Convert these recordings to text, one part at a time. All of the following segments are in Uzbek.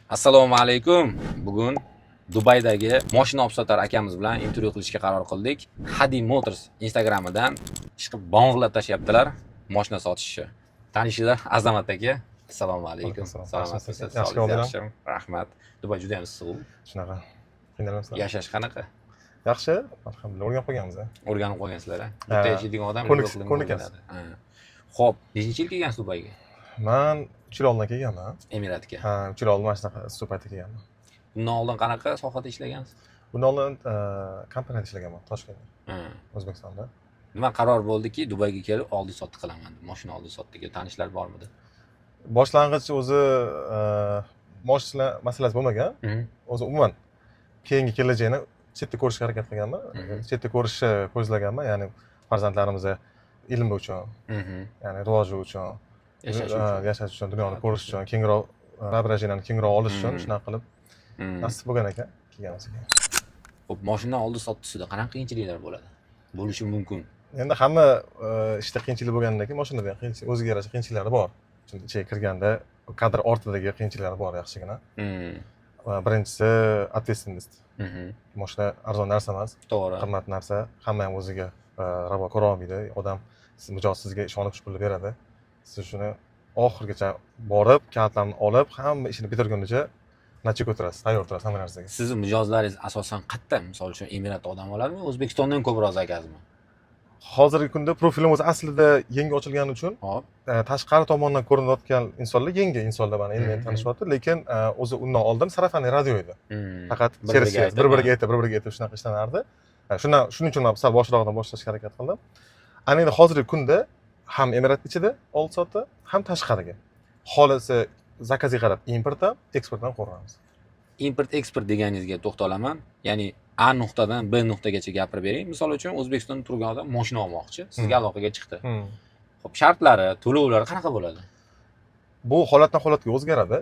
Assalomu alaykum. Bugun Dubaydagi moshina olib sotar akamiz bilan intervyu qilishga qaror qildik. Hadi Motors Instagramidan chiqib bong'lab tashlayaptilar moshina sotishni. Tanishlar, Azamat aka. Assalomu alaykum. Alaykum assalom. Salomatsizmi? Yaxshimisiz? Yaxshi Sog'ligingiz oldinglar? yaxshimi? Rahmat. Dubay juda ham issiq. Shunaqa, qiynalmasdan. Yashash qanaqa? Yaxshi, alhamdulillah, o'rganib qolganmiz, a. O'rganib qolgansizlar, a? Bu yerda Ha. yashaydigan odam yo'qligini Ko'nikasiz. o'rganadi. Ha. Xo'p, nechinchi yil kelgansiz Dubayga? Man 3 yil oldin kelganman. Emiratga. Ha, 3 yil oldin mana shunaqa issiq paytda kelganman. Bundan oldin qanaqa sohada ishlagansiz? Bundan oldin kompaniyada ishlaganman, Toshkentda, O'zbekistonda. Nima qaror bo'ldiki, Dubayga kelib oldi sotdi qilaman deb? Moshina oldi sotdiga tanishlar bormidi? Boshlang'ich o'zi moshina masalasi bo'lmagan. O'zi umuman keyingi kelajakni chetda ko'rishga harakat qilganman. Chetda ko'rishni ko'zlaganman, ya'ni farzandlarimizni ilmi uchun, ya'ni rivoji uchun, Yashash uchun. Yashash uchun, dunyoni ko'rish uchun, kengroq воображение ni kengroq olish uchun shunaqa qilib nasib bo'lgan ekan, kelganmiz ekan. Xo'p, moshina oldi sotdisida qanaqa qiyinchiliklar bo'ladi? Bo'lishi mumkin. Endi hamma ishda qiyinchilik bo'lgandan keyin mashinada ham qiyinchilik, o'ziga yarasha qiyinchiliklari bor. Chunki ichiga kirganda kadr ortidagi qiyinchiliklari bor yaxshigina. Va birinchisi ответственность. Moshina arzon narsa emas, qimmat narsa. Hamma ham o'ziga ravo ko'ra olmaydi. Odam siz, mijoz sizga ishonib shu pulni beradi. Siz shuni oxirigacha borib, kalitlarni olib, hamma ishini bitirgunicha начеку o'tirasiz, tayyor turasiz hamma narsaga. Sizni mijozlaringiz asosan qayerda? Misol uchun, Emirat odam oladimi, O'zbekistondan ko'proq zakazmi? Hozirgi kunda profilim o'zi aslida yangi ochilgani uchun tashqari tomondan ko'rinayotgan insonlar yangi insonlar, mana endi tanishyapti, lekin o'zi undan oldin сарафанный радио edi. Faqat Bir-biriga через aytib, bir biriga aytib, bir biriga aytib shunaqa ishlanardi. Shundan, shuning uchun man sal boshlog'idan boshlashga harakat qildim. Ana endi hozirgi kunda ham Emirat ichida oldi sotdi, ham tashqariga, xohlasa zakazga qarab import ham, eksport ham qilaveramiz. Import eksport deganingizga to'xtalaman. Ya'ni A nuqtadan B nuqtagacha gapirib bering. Misol uchun, O'zbekistonda turgan odam moshina olmoqchi, sizga aloqaga chiqdi. Xo'p, shartlari, to'lovlari qanaqa bo'ladi? Bu holatdan holatga o'zgaradi.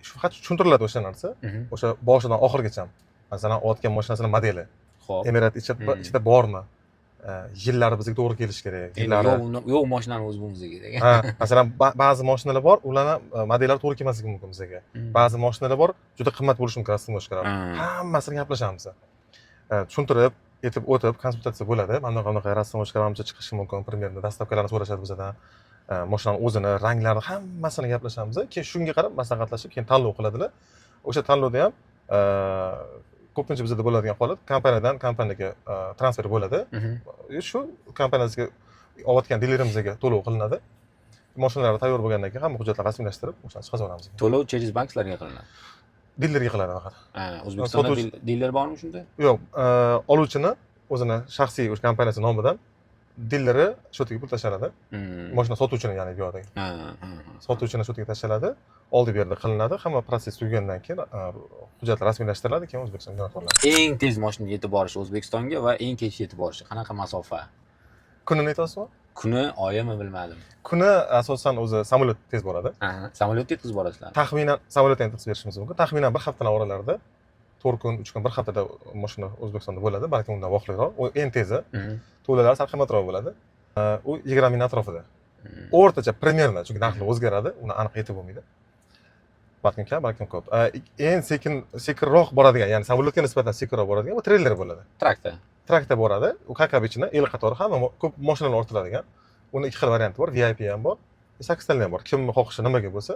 Shu faqat tushuntiriladi o'sha narsa, o'sha boshidan oxirigacha. Masalan, olayotgan mashinasini modeli, Emirat ichida bormi, yillari bizga to'g'ri kelishi kerak. Endi Yillari yo'q, yo'q, moshinani o'zi bo'lmasa kerak. Ha, masalan, ba'zi mashinalar bor, ularni modellari to'g'ri kelmasligi mumkin bizga. Ba'zi mashinalar bor, juda qimmat bo'lishi mumkin, растаможка lar. Hammasini gaplashamiz. Tushuntirib, aytib o'tib, konsultatsiya bo'ladi. Mana bunaqa, bunaqa растаможка lar manimcha chiqishi mumkin, примерно доставка larni so'rashadi bizdan. Mashinani o'zini, ranglarini, hammasini gaplashamiz. Keyin shunga qarab maslahatlashib, keyin tanlov qiladilar. O'sha tanlovda ham ko'pincha bizada bo'ladigan holat, kompaniyadan kompaniyaga transfer bo'ladi. Shu kompaniyasiga olayotgan dilerimizga to'lov qilinadi. Mashinalar tayyor bo'lgandan keyin hamma hujjatlar rasmiylashtirib, o'shani chiqazib olamiz. To'lov через bank sizlarga qilinadi. Dilerga qiladi faqat. Ha, O'zbekistonda diler bormi shunda? Yo'q, oluvchini o'zini shaxsiy o'sha kompaniyasi nomidan dileri счёт iga pul tashlanadi. Mashina sotuvchini, ya'ni bu yoqdagi Ha, ha, ha. sotuvchini счёт iga tashlanadi. Oldi berdi qilinadi, hamma protsess tugagandan keyin hujjatlar rasmiylashtiriladi, keyin O'zbekistonga jo'natiladi. Eng tez moshina yetib borishi O'zbekistonga va eng kech yetib borishi qanaqa masofa? Kunini aytyapsizmi? Kuni, oyimi, bilmadim. Kuni asosan o'zi samolyot tez boradi. Aha, samolyotda yetkazib borasizlar. Taxminan samolyotdan yetkazib berishimiz mumkin. Taxminan bir haftalar oralarida, 4 kun, 3 kun, bir haftada mashina O'zbekistonda bo'ladi, balkim undan vaqtliroq. U eng tezi. To'lovlar sal qimmatroq bo'ladi. U 20 ming atrofida. O'rtacha, примерно, chunki narxlar o'zgaradi, uni aniq aytib bo'lmaydi. Balkim kam, balkim ko'p. Eng sekin, sekinroq boradigan, ya'ni samolyotga nisbatan sekinroq boradigan bu treyler bo'ladi. Trakda. Trakda boradi. U, как обычно, el qatori hamma ko'p mashinalar ortiladigan. Uni ikki xil varianti bor, VIP ham bor, sakkiztali ham bor. Kimni xohishi nimaga bo'lsa,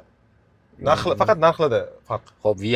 narxlar, faqat narxlarda farq. Xo'p, VIP.